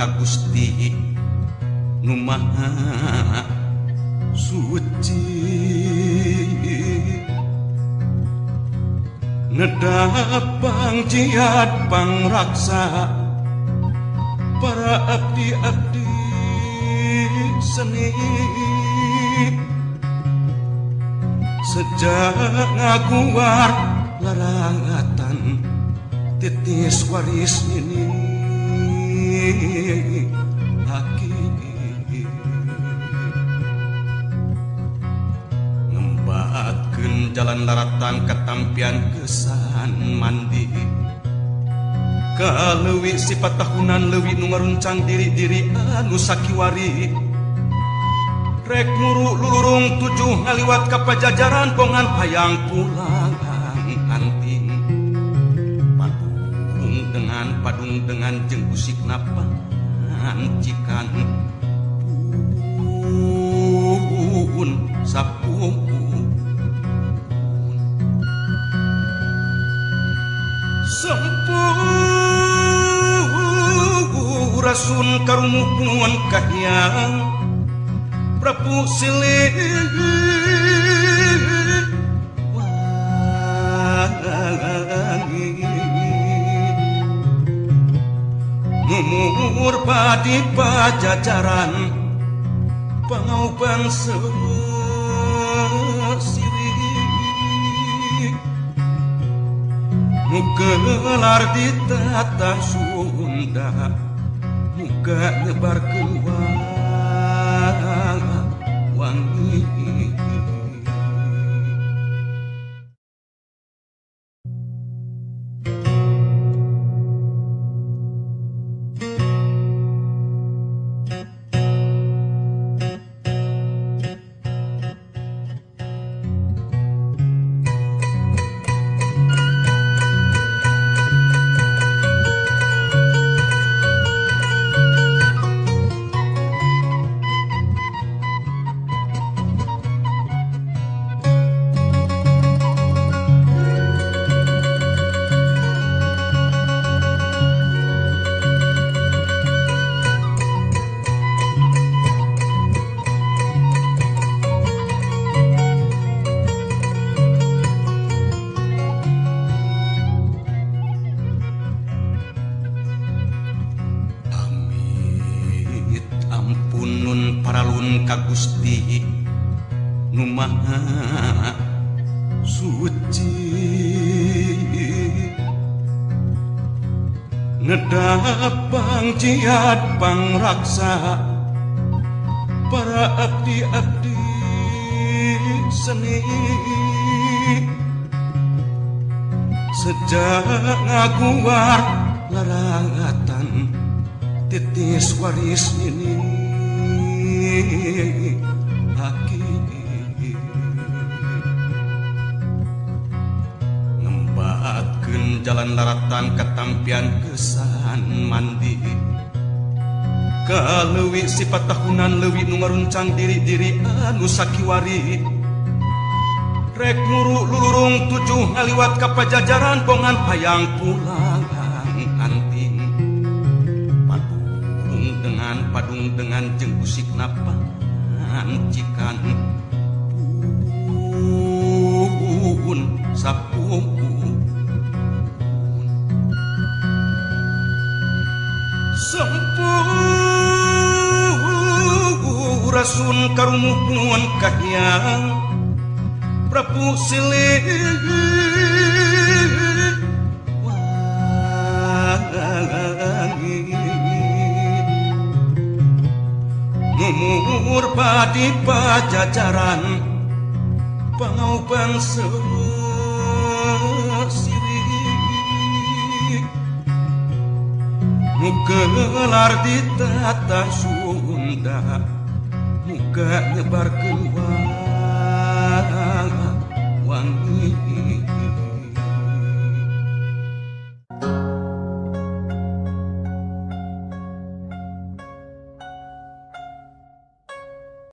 ka Gusti nu Maha Suci. Nedap pangjiat pangraksa para abdi-abdi seni sejak ngaguar larangatan titis waris ini aki ngembatkeun jalan laratan katampian kesan mandi kaleuwi sifat tahunan leuwi nu ngaruncang diri-diri anu sakiwari rek muru lulurung tujuh ngaliwat ka pajajaran bongan hayang pulang anting padung dengan jeung usikna pancikan pun sapuun Sampurasun karumuhun kahiyang Prabu Siliwangi mumur padi pajajaran pangaubang sirik mugelar di tata Sunda muga nyebarkeun wangi. Ka Gusti nu Maha Suci nedap pangjiat pangraksa para abdi-abdi seni sejak ngaguar larangatan titis waris ini aki ngembatkeun jalan laratan katampian kesan mandi kaleuwi sifat tahunan leuwi nu ngaruncang diri-diri anu sakiwari rek muru lulurung tujuh ngaliwat ka pajajaran bongan hayang pulang anting padung dengan jeung usikna pancikan pun sapuun Sampurasun karumuhun kahiyang Prabu Siliwangi mumur padi pajajaran pangaubang sirik mugelar di tata Sunda muga nyebarkeun.